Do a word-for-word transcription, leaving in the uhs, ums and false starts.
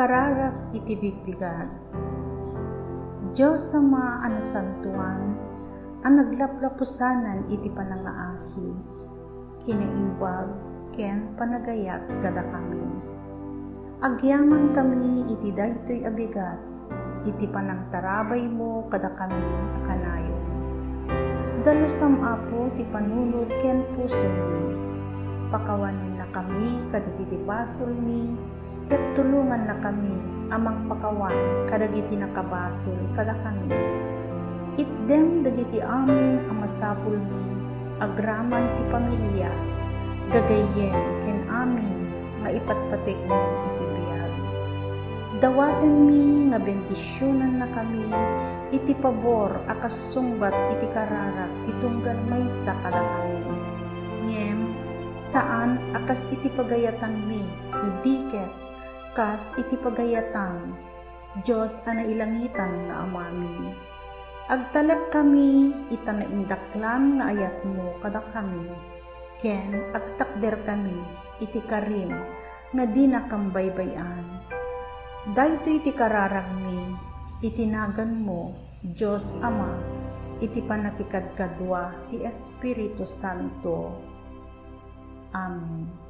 Kararag iti bibbigat. Dios Ama a nasantoan, a naglaplapusanan iti panangaasi, kinaimbag, ken panagayat kadakami. Agyamankami iti daytoy a bigat, iti panangtarabaymo kadakami a kanayon. Dalusam, Apo, ti panunot ken pusomi. Pakawanennakami kadagiti basolmi, ket tulongannakami a mangpakawan kadagiti nakabasol kadakami. Itdem dagiti amin a masapulmi agraman ti pamilia, gagayyem ken amin nga ipatpategmi iti biag. Dawatenmi nga bendisionannakami iti pabor a kasungbat iti kararag ti tunggal maysa kadakami. Ngem saan a kas iti pagayatanmi, no di ket kas iti pagayatam, Dios a nailangitan nga Amami. Agtalek kami ita naindaklan nga ayatmo kadakami, ken agtakderkami iti karim nga dina kambaybay-an. Daytoy ti kararagmi iti naganmo, Dios Ama, iti pannakikadkadua ti Espiritu Santo. Amen.